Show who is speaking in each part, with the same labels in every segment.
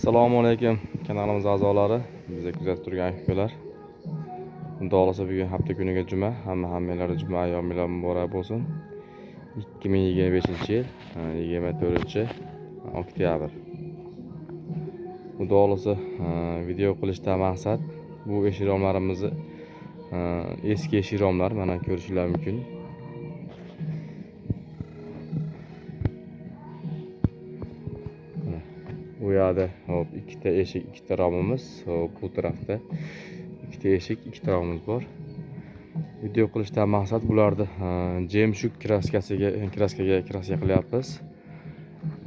Speaker 1: Assalomu alaykum kanalimiz a'zolari, bizni kuzatib turgan aka-ukalar. Xudo xohlasa bugun hafta kuniga juma, hammanglarga juma ayyominglar muborak bo'lsin. 2025-yil 24 oktyabr. Xudo xohlasa video qilishdan maqsad bu eshik-romlarimizni, eski eshik-romlar mana ko'rishinglar mumkin. Bu yerda hop ikkita eshik, ikkita romimiz, hop bu tarafda ikkita eshik, ikkita romimiz bor. Video qilishdan maqsad bularni jemshuk kraskaga kraska qilyapmiz.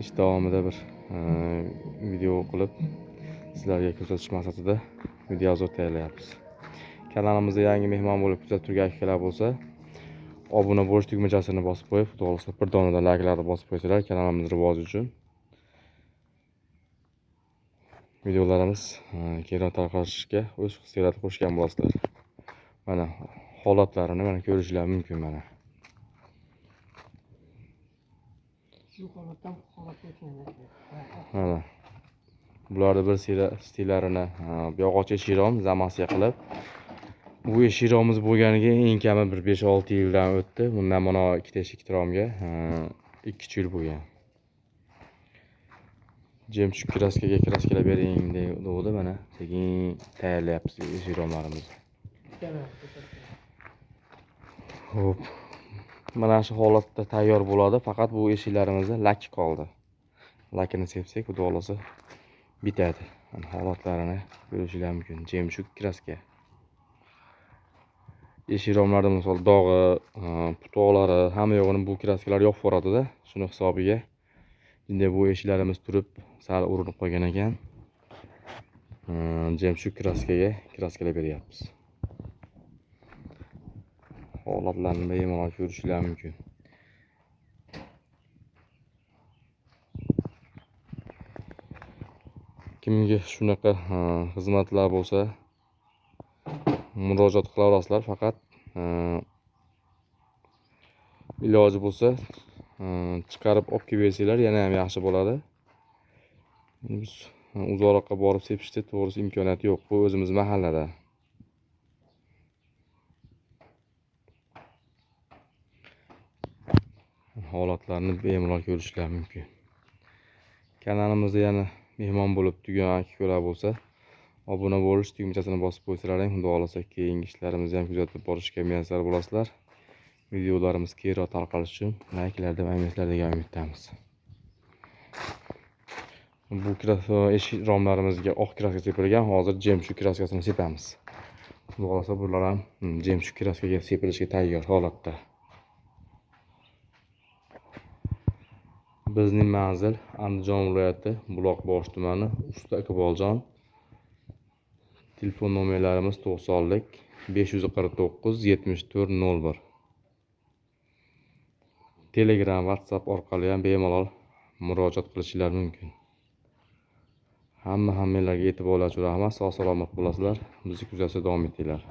Speaker 1: Ish davomida bir video qilib sizlarga ko'rsatish maqsadida video yozib tayyorlayapmiz. Kanalimizda yangi mehmon bo'lib kuzatib turgan akalar bo'lsa, obuna bo'lish tugmachasini bosib qo'yib, xudo xohlasa bir donadan layklarni bosib qo'ysalar kanalimiz rivoji uchun videolarimiz kengroq tarqalishga o'z hissalarini qo'shgan bo'lasizlar. Mana holatlarini mana ko'rishlar mumkin mana.
Speaker 2: Shu holatdan bu holatga o'tgan.
Speaker 1: Mana bularni bir stillarini yog'och eshikrom zamasiya qilib, bu eshikromimiz bo'lganiga eng kami bir 5-6 yildan o'tdi. Bundan mana ikkita eshik romga 2 yil bo'lgan. Jemchuk kraskaga kraskalab bering dedi, mana sekin tayyorlayapmiz eshikromlarimizni. Xo'p, mana shu holatda tayyor bo'ladi. Faqat bu eshiklarimizda lak qoldi. Lakini sepsak, xudo xohlasa bitadi. Mana holatlarini ko'rishinglar mumkin. Jemchuk kraska. Eshik romlarda misol dog'i, putoqlari, hamma yo'g'ini bu kraskalar yopib yuboradi-da. Shuni hisobiga endi bu eshiklarimiz turib sal urinib qolgan ekan. Jemchuk kraskaga kraskalab beryapmiz. Holatlarni bemalol ko'rishinglar mumkin. Kimga shunaqa xizmatlar bo'lsa murojaat qila olasizlar. Faqat iloji bo'lsa chiqarib olib kelib bersanglar yana ham yaxshi bo'ladi. Biz uzoqroqqa borib sepishda to'g'risi imkoniyati yo'q. Bu o'zimiz mahallada. Holatlarni bemalol ko'rishlar mumkin. Kanalimizda yana mehmon bo'lib turgan aka-ukalar bo'lsa, obuna bo'lish tugmachasini bosib qo'ysalaring, xudo xohlasa keyingi ishlarimizni ham kuzatib borishga muyassar bo'lasizlar. Videolarimiz keyinroq tarqalishi uchun layklarni aymaslar degan umiddamiz. Bu eshik romlarimizga oq kraska sepilgan, hozir jemchuk kraskasini sepamiz. Xudo xohlasa bular ham jemchuk kraskaga sepilishga tayyor holatda. Bizning manzil Andijon viloyati, Buloqbosh tumani, Usta Iqboljon. Telefon nomerlarimiz 90 549 74 01. Telegram, WhatsApp orqali ham bemalol murojaat qilishingiz mumkin. Hammanglarga e'tiborlar uchun rahmat. Sog' salomat bo'lasizlar. Bizni kuzatishda davom etinglar.